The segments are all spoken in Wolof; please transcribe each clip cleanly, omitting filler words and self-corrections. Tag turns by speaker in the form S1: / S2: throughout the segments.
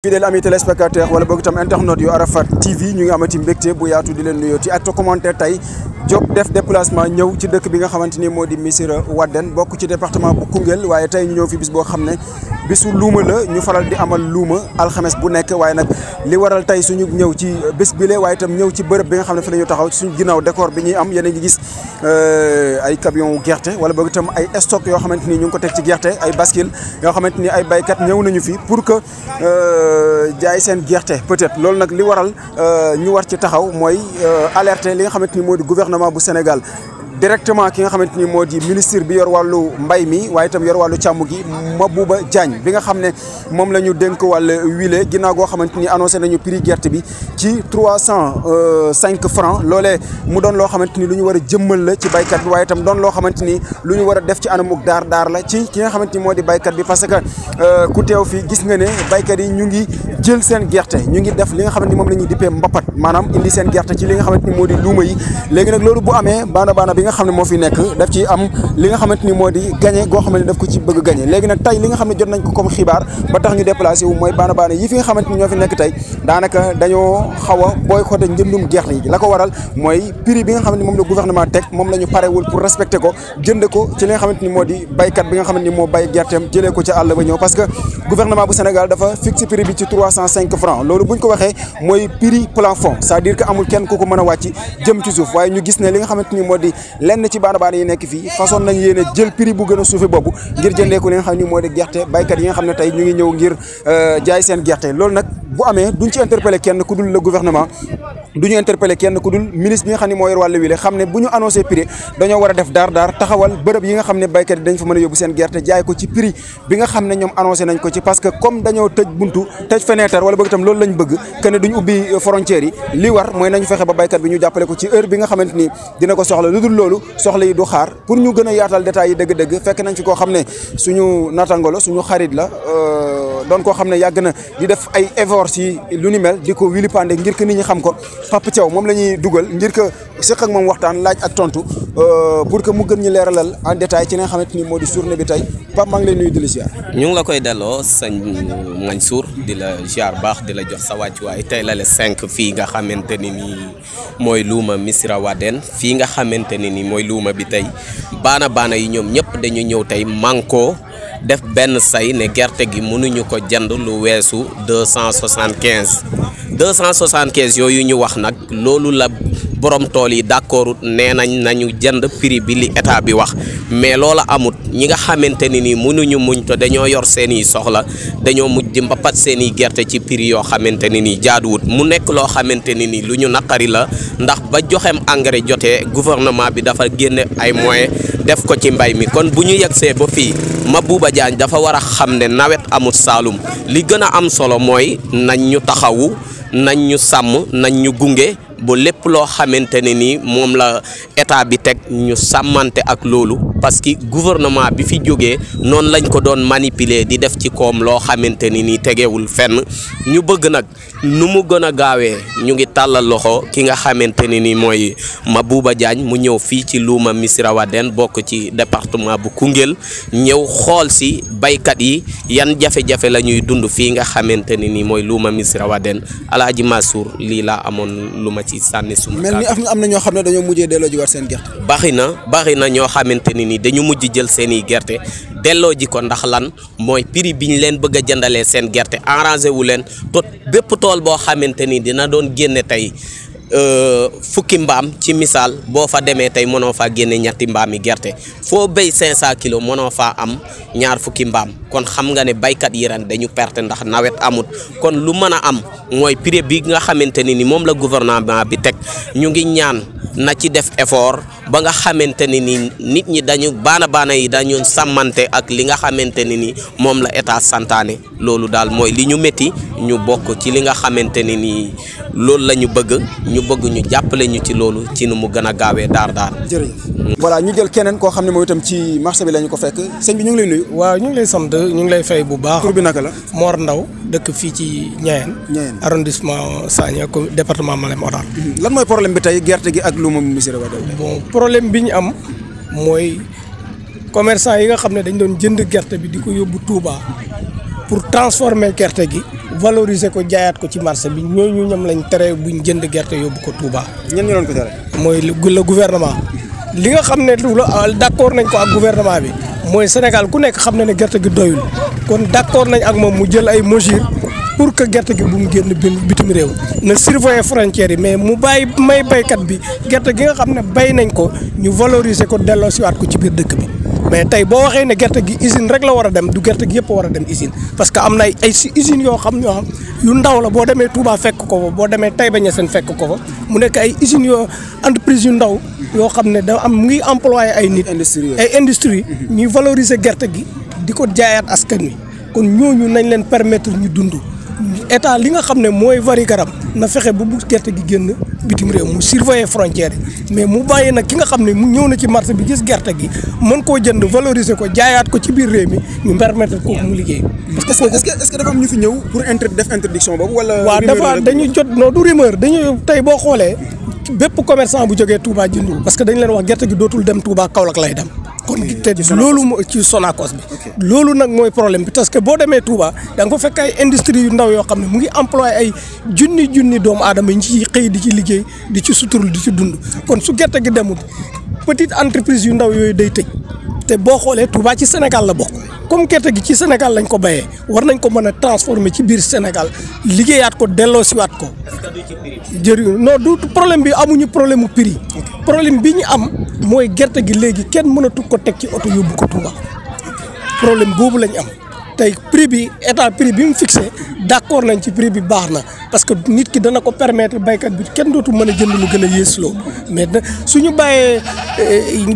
S1: fidèle ami téléspectateur wala boog itam internaute yu Arafat TV ñu ngi amati mbégte bu yaatu di leen nuyoo ci ak commentaire tey jóg def déplacement ñëw ci dëkk bi nga xamante ni moo di Missirah Wadène bokk ci département bu Koungheul waaye tey ñu ñëw fi bis boo xam ne bisu luuma la ñu faral di amal luuma alxames bu nekk waaye nag li waral tey suñu ñëw ci bés bile waaye itam ñëw ci bërëb bi nga xam ne fi la ñu taxaw ci suñu ginnaaw décor bi ñuy am yéen a ngi gis ay camion gerte wala boog itam ay stock yoo xamante ni ñu ngi ko teg ci gerte ay bascule yoo xamante ni ay baykat ñëw nañu fi pour que jaay seen gerte peut-être loolu nag li waral ñu war ci taxaw mooy alerter li nga xamante ni moo di gouvernement bu Sénégal directement ki nga xamante ni moo di ministre bi yor wàllu mbay mi waaye itam yor wàllu càmm gi Mabouba Diagne bi nga xam ne moom la ñu dénk wàllu huile ginnaaw goo xamante ni annoncé nañu prix gerte bi ci 305 francs loolee mu doon loo xamante ni lu ñu war a jëmmal la ci baykat bi waaye itam doon loo xamante ni lu ñu war a def ci anamuk daar la ci ki nga xamante ni moo di baykat bi parce que ku teew fii gis nga ne baykat yi ñu ngi jël seen gerte ñu ngi def li nga xamante ni moom la ñuy dippee mbapat maanaam indi seen gerte ci li nga xamante ni moo di luuma yi léegi nag loolu bu amee baana bi nga xam ne moo fi nekk daf ci am li nga xamante ni moo di gagné goo xam ne daf ko ci bëgg gagné léegi nag tey li nga xam ne jot nañ ko comme xibaar ba tax ñu déplacé wu mooy baana yi fi nga xamante ni ñoo fi nekk tey daanaka dañoo xaw a boycotté njëndum gerte yi la ko waral mooy prix bi nga xamante ni moom la gouvernement teg moom la ñu parewul pour respecter ko jënd ko ci li nga xamante ni moo di baykat bi nga xamante ni moo bay gerteem jëlee ko ci àll ba ñëw parce que gouvernement bu Sénégal dafa fixé prix bi ci 305 francs loolu buñ ko waxee mooy prix plafond c'est-à-dire que amul kenn ku ko mën a wàcc jëm ci suuf waaye ñu gis ne li nga xamante ni moo di lenn ci baana yi nekk fii façon nañ yéene jël prix bu gën a suufe boobu ngir jëndee ko li nga xam ne moo di gerte baykat yi nga xam ne tey ñu ngi ñëw ngir jaay seen gerte loolu nag bu amee duñ ci interpellé kenn ku dul le gouvernement duñu interpellé kenn ku dul ministre bi nga xam ne moo yor wàllu wile xam ne bu ñu annoncé prix dañoo war a def daar taxawal bërëb yi nga xam ne baykat yi dañ fa mën a yóbbu seen gerte jaay ko ci prix bi nga xam ne ñoom annoncé nañ ko ci parce que comme dañoo tëj buntu tëj fenêtre wala bëgg itam loolu lañ bëgg que ne duñ ubbi frontières yi li war mooy nañu fexe ba baykat bi ñu jàppale ko ci heure bi nga xamante ni dina ko soxla lu dul loolu soxla yi du xaar pour ñu gën a yaatal détails yi dëgg-dëgg fekk nañ fi koo xam ne suñu natango la suñu xarit la doon koo xam ne yàgg na di def ay efforts yi lu ni mel di ko wilipande ngir que nit ñi xam ko Papa Thiaw moom la ñuy dugal ngir que seq ak moom waxtaan laaj ak tontu pour que mu gën ñu leeralal en détail ci li nga xamante ni moo di journée bi tey Pape maa ngi lay nuyu di la ziar.
S2: ñu ngi la koy delloo sëñ Mansour di la ziar baax di la jox sa wàccuwaay tey la le 5 fii nga xamante ni nii mooy luuma Missirah Wadène fii nga xamante ni nii mooy luuma bi tey baana yi ñoom ñëpp dañu ñëw tey manko def benn say ne gerte gi mënuñu ko jënd lu weesu 275 yooyu ñu wax nag loolu la borom tool yi d'accord nee nañu jënd prix bi li état bi wax mais loola amut ñi nga xamante ni nii mënuñu muñ to dañoo yor seeni soxla dañoo mujj di mbapat seeni gerte ci prix yoo xamante ni nii jaaduwut mu nekk loo xamante ni nii lu ñu naqari la ndax ba joxem engrais jotee gouvernement bi dafa génne ay moyens def ko ci mbay mi kon bu ñu yegsee ba fii Mabouba Diagne dafa war a xam ne nawet amut Saalum li gën a am solo mooy nañ ñu taxawu nañ ñu sàmm nañ ñu gunge ba lépp loo xamante ne ni moom la état bi teg ñu sàmmante ak loolu parce que gouvernement bi fi jógee noonu lañ ko doon manipuler di def ci koom loo xamante ni nii tegewul fenn ñu bëgg nag nu mu gën a gaawee ñu ngi tàllal loxo ki nga xamante ne ni mooy Mabouba Diagne mu ñëw fii ci luuma Missirah Wadène bokk ci département bu Koungheul ñëw xool si baykat yi yan jafe-jafe la ñuy dund fii nga xamante ne ni mooy luuma Missirah Wadène Alaaji Mansour lii laa amoon lu ma ci sànni suma
S1: mel ni am na ñoo xam ne dañoo mujjee delloo ji waat seen gerte.
S2: bari na ñoo xamante ni dañu mujj jël seeni gerte delloo ji ko ndax lan mooy prix bi ñu leen bëgg a jëndalee seen gerte arrangé wu leen tot bépp tool boo xamante ni dina doon génne tey fukki mbaam ci misaal boo fa demee tey mënoo faa génne ñetti mbaam yi gerte foo béy 500 kilos mënoo faa am ñaar fukki mbaam kon xam nga ne baykat yi ren dañu perte ndax nawet amut kon lu mën a am mooy prix bi nga xamante ni moom la gouvernement bi teg ñu ngi ñaan na ci def effort ba nga xamante ni nit ñi dañu baana yi dañu sàmmante ak li nga xamante ni moom la état santaane loolu daal mooy li ñu métti ñu bokk ci li nga xamante ni loolu la ñu bëgg ñu jàppale ñu ci loolu ci nu mu gën a gaawee daar.
S1: jërëjëf voilà ñu jël keneen koo xam ne mooy itam ci marché bi la ñu ko fekk sëñ bi ñu ngi lay nuyu.
S3: waaw ñu ngi lay sant ñu ngi lay fay bu baax.
S1: tur bi naka la.
S3: Mor Ndaw dëkk fii ci Niayène. arrondissement Sagna département Malem Hodar.
S1: lan mooy problème bi tey gerte gi ak luuma Missirah Wadène.
S3: bon problème bi ñu am mooy commerçant yi nga xam ne dañ doon jënd gerte bi di ko yóbbu Touba pour transformer gerte gi valoriser ko jaayaat ko ci marché bi ñooñu ñoom lañ tere buñ jënd gerte yóbbu ko Touba.
S1: ñenn ñu doon ko tere.
S3: mooy le gouvernement li nga xam ne d'accord nañ ko ak gouvernement bi mooy Sénégal ku nekk xam na ne gerte gi doyul kon d'accord nañ ak moom mu jël ay mesures pour que gerte gi bu mu génn bitim réew na surveiller frontières yi mais mu bàyyi may baykat bi gerte gi nga xam ne bay nañ ko ñu valoriser ko delloosiwaat ko ci biir dëkk bi. mais tey boo waxee ne gerte gi usine rek la war a dem du gerte gi yëpp war a dem usine parce que am na ay usines yoo xam yu ndaw la boo demee Touba fekk ko fa boo demee Taïba Niassène fekk ko fa mu nekk ay usines yoo entreprise yu ndaw yoo xam ne da am mu ngi employé ay nit. ay industrie ñuy valoriser gerte gi di ko jaayaat askan wi kon ñooñu nañ leen permettre ñu dund. état li nga xam ne mooy vari garam na fexe ba bu gerte gi génn bitim réew mu surveiller frontière yi mais mu bàyyi nag ki nga xam ne mu ñëw na ci marché bi gis gerte gi mën koo jënd valoriser ko jaayaat ko ci biir réew mi ñu permettre ko mu liggéey.
S1: parce que est-ce que dafa am ñu fi ñëw pour def interdiction boobu wala.
S3: waaw dafa dañu jot non du rumeur dañu tey boo xoolee bépp commerçant bu jógee Touba jëndul parce que dañ leen wax gerte gi dootul dem Touba Kaolack lay dem. kon te loolu moo ci Sonacos bi loolu nag mooy problème bi parce que boo demee Touba da nga fa fekk ay industrie yu ndaw yoo xam ne mu ngi employé ay junni doomu aadama yi ñu ci xëy di ci liggéey di ci suturul di ci dund kon su gerte gi demut petite entreprise yu ndaw yooyu day tëj te boo xoolee Touba ci Sénégal la bokk comme gerte gi ci Sénégal lañ ko béyee war nañ ko mën a transformer ci biir Sénégal liggéeyaat ko delloosiwaat ko jërëjëf non du problème bi amuñu problème mu prix problème bi ñu am mooy gerte gi léegi kenn mënatu ko teg ci oto yóbbu ko Touba problème boobu lañ am tey prix bi état prix bi mu fixé d'accord nañ ci prix bi baax na parce que nit ki dana ko permettre baykat bi kenn dootu mën a jënd lu gën a yées loo mais suñu bàyyee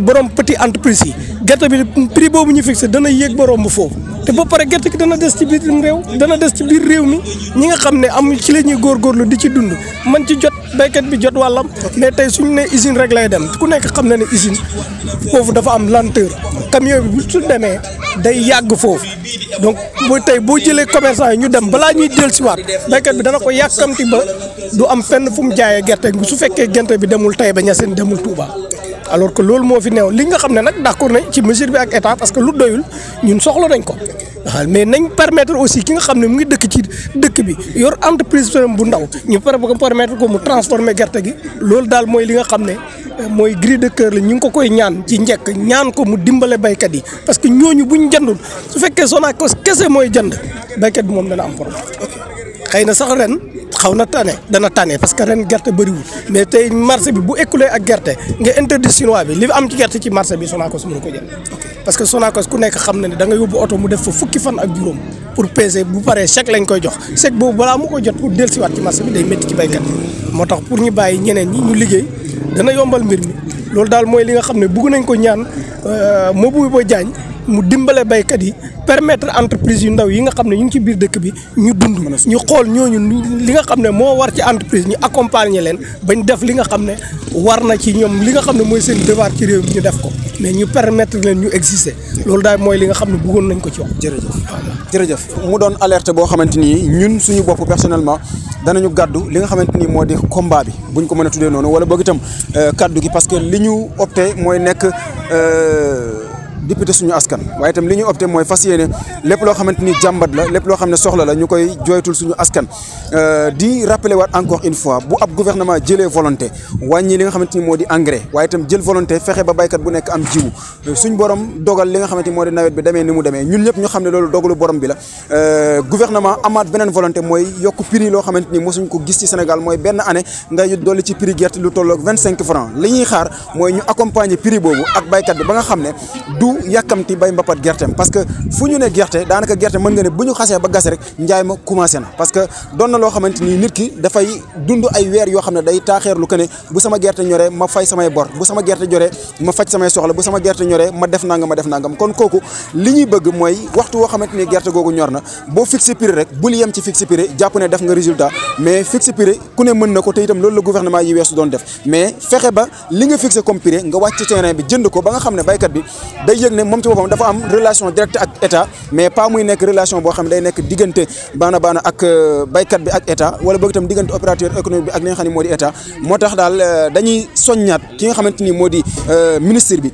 S3: borom petit entreprise yi gerte bi prix boobu ñu fixé dana yéeg borom bu foofu te ba pare gerte gi dana des ci biir réew dana des ci biir réew mi ñi nga xam ne am ci la ñuy góorgóorlu di ci dund man ci jot baykat bi jot wàllam mais tey suñu ne usine rek lay dem ku nekk xam na ne usine foofu dafa am lenteur camion bi bu su demee day yàgg foofu donc boo jëlee commerçant yi ñu dem balaa ñuy dellusiwaat baykat bi dana ko yàkkamti ba du am fenn fu mu jaayee gerte gi su fekkee gerte bi demul Taïba Niassène demul Touba alors que loolu moo fi neew li nga xam ne nag d'accord nañ ci mesure bi ak état parce que lu doyul ñun soxla nañ ko waaw mais nañ permettre aussi ki nga xam ne mu ngi dëkk ci dëkk bi yor entreprise bu ndaw ñu permettre ko mu transformer gerte gi loolu daal mooy li nga xam ne mooy cri de cœur la ñu ngi ko koy ñaan ci njëkk ñaan ko mu dimbale baykat yi parce que ñooñu buñ jëndul su fekkee Sonacos kese mooy jënd baykat bi moom dana am problème xëy na sax ren xaw na dana tane parce que ren gerte bëriwul mais tey marché bi bu écoulé ak gerte nga interdit chinois bi li am ci gerte ci marché bi Sonacos mënu ko jël parce que Sonacos ku nekk xam na ne da nga yóbbu oto mu def fa fukki fan ak juróom pour peser bu paree chèque lañ koy jox chèque boobu balaa mu ko jot pour dellusiwaat ci marché bi day métti ci baykat moo tax pour ñu bàyyi ñeneen ñi ñu liggéey dana yombal mbir mi loolu daal mooy li nga xam ne bëgg nañ ko ñaan Mabouba Diagne mu dimbale baykat yi permettre entreprise yu ndaw yi nga xam ne ñu ngi ci biir dëkk bi ñu dund ñu xool ñooñu li nga xam ne moo war ci entreprise ñu accompagner leen bañ def li nga xam ne war na ci ñoom li nga xam ne mooy seen devoir ci réew mi ñu def ko mais ñu permettre leen ñu exister loolu daal mooy li nga xam ne bëggoon nañ ko ci wax.
S1: jërëjëf mu doon alerte boo xamante ni ñun suñu bopp personnellement danañu gàddu li nga xamante ni moo di combat bi buñ ko mën a tuddee noonu wala boog itam kaddu gi parce que li ñu opté mooy nekk député suñu askan waaye itam li ñu opté mooy fas yéene lépp loo xamante ni jàmbat la lépp loo xam ne soxla la ñu koy jooytul suñu askan di rappeler waat encore une fois bu ab gouvernement jëlee volonté wàññi li nga xamante ni moo di engrais waaye itam jël volonté fexe ba baykat bu nekk am jiwu suñ borom dogal li nga xamante ni moo di nawet bi demee ni mu demee ñun ñëpp ñu xam ne loolu dogalu borom bi la gouvernement amaat beneen volonté mooy yokk prix loo xamante ni mosuñ ko gis ci Sénégal mooy benn année ngay dolli ci prix gerte lu tolloog 25 francs li ñuy xaar mooy ñu accompagner prix boobu ak baykat bi ba nga xam ne du yàkkamti bay mbapat gerteem parce que fu ñu ne gerte daanaka gerte mën nga ne bu ñu xasee ba gas rek njaay ma commencé na parce que doon na loo xamante ni nit ki dafay dund ay weer yoo xam ne day taaxeerlu que ne bu sama gerte ñoree ma fay samay bor bu sama gerte joree ma faj samay soxla bu sama gerte ñoree ma def nangam kon kooku li ñuy bëgg mooy waxtu woo xamante ni gerte googu ñor na boo fixé prix rek bul yem ci fixé prix jàpp ne def nga résultat mais fixé prix ku ne mën na ko te itam loolu la gouvernement yi weesu doon def mais fexe ba li nga fixé comme prix nga wàcc ci terrain bi jënd ko ba nga xam ne baykat bi day yëg ne moom ci boppam dafa am relation directe ak état mais pas muy nekk relation boo xam ne day nekk diggante baana ak baykat bi ak état wala boog itam diggante opérateur économique bi ak li nga xam ne moo di état moo tax daal dañuy soññaat ki nga xamante ni moo di ministre bi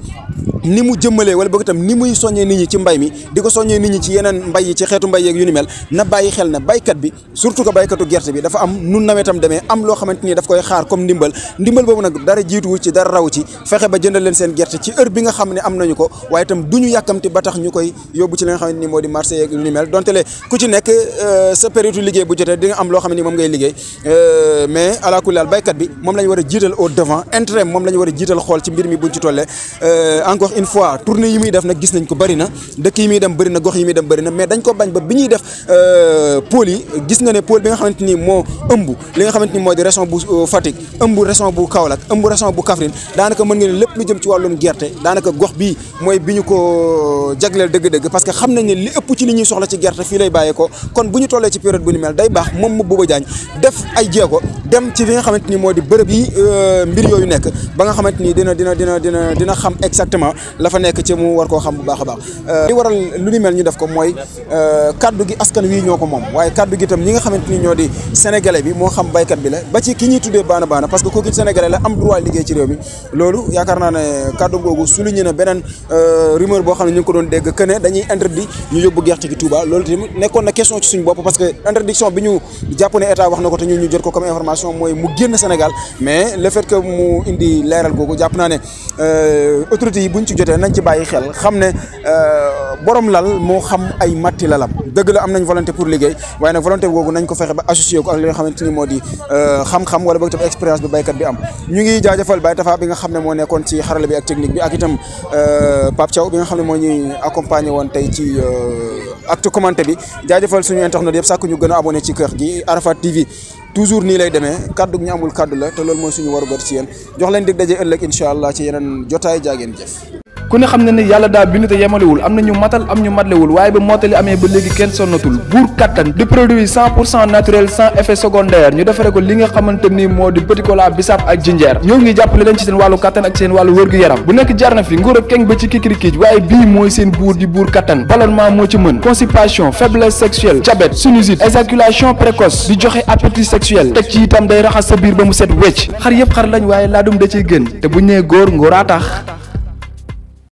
S1: ni mu jëmmalee wala boog itam ni muy soññee nit ñi ci mbay mi di ko soññee nit ñi ci yeneen mbay yi ci xeetu mbay yeeg yu ni mel na bàyyi xel ne baykat bi surtout que baykatu gerte bi dafa am nu nawetam demee am loo xamante ni daf koy xaar comme ndimbal boobu nag dara jiituwul ci dara raw ci fexe ba jëndal leen seen gerte ci heure bi nga xam ne am nañu ko waaye itam du ñu yàkkamti ba tax ñu koy yóbbu ci li nga xamante ni moo di marché yeeg yu ni mel donte le ku ci nekk sa période liggéey bu jotee di nga am loo xam ne ni moom ngay liggéey mais ala kulli haal baykat bi moom la ñu war a jiital au devant intérêt moom la ñu war a jiital xool ci mbir mi buñ ci tollee encore une fois tournée yi muy def nag gis nañ ko bëri na dëkk yi muy dem bëri na gox yi muy dem bëri na mais dañ ko bañ ba bi ñuy def pôle yi gis nga ne pôle bi nga xamante ni moo ëmb li nga xamante ni moo di région bu Fatick ëmb région bu Kaolack ëmb région bu Kaffrine daanaka mën nga ne lépp lu jëm ci wàllum gerte daanaka gox bii mooy bi ñu ko jagleel dëgg-dëgg parce que xam nañ ne li ëpp ci li ñuy soxla ci gerte fii lay bàyyee ko kon bu ñu tollee ci période bu ni mel day baax moom mu Bouba Diagne def ay jéego dem ci fi nga xamante ni moo di bërëb yi mbir yooyu nekk ba nga xamante ni dina xam exactement la fa nekk ci mu war koo xam bu baax a baax li waral lu ni mel ñu def ko mooy kaddu gi askan wi ñoo ko moom waaye kaddu gi itam ñi nga xamante ni ñoo di sénégalais bi moo xam baykat bi la ba ci ki ñuy tuddee baana parce que kooku sénégalais la am droit liggéey ci réew mi loolu yaakaar naa ne kaddu googu souligné na beneen rumeur boo xam ne ñu ngi ko doon dégg que ne dañuy interdit ñu yóbbu gerte gi Touba loolu tamit nekkoon na question ci suñu bopp parce que interdiction bi ñu jàpp ne état wax na ko te ñu jot ko comme information mooy mu génn Sénégal mais le fait que mu indi leeral googu jàpp naa ne autorités yi buñ ci jotee nañ ci bàyyi xel xam ne borom lal moo xam ay matti lalam dëgg la am nañ volonté pour liggéey waaye nag volonté googu nañ ko fexe ba associé ko ak li nga xamante ni moo di xam-xam wala boog itam expérience bi baykat bi am ñu ngi jaajëfal Baye Tafa bi nga xam ne moo nekkoon ci xarala bi ak technique bi ak itam Pape Thiaw bi nga xam ne moo ñuy accompagné woon tey ci acte commenté bi jaajëfal suñu internet yëpp sàkk ñu gën a abonné ci kër gi Arafat TV toujours nii lay demee kaddu ñu amul kaddu la te loolu mooy suñu warugar ci yéen jox leen dig daje ëllëg incha allah ci yeneen jotaay jaageen jëf.
S4: ku ne xam ne ne yàlla daa bind te yemalewul am na ñu matal am ñu matlewul waaye ba mottali amee ba léegi kenn sonnatul buur kattan di produit 100% naturel sans effet secondaire ñu defare ko li nga xamante ni moo di petit cola bisaab ak jinjeer ñoo ngi jàppale leen ci seen wàllu kattan ak seen wàllu wërgu-yaram bu nekk jar na fi nguur ak keng ba ci kikirikiij waaye bii mooy seen buur di buur kattan ballonnement moo ci mën constipation faiblesse sexuelle diabète sinusite éjaculation précoce di joxe appétit sexuel teg ci itam day raxas sa biir ba mu set wecc xar yëpp xar lañ waaye laadum da ciy gën te bu ñu nee góor ngóoraa tax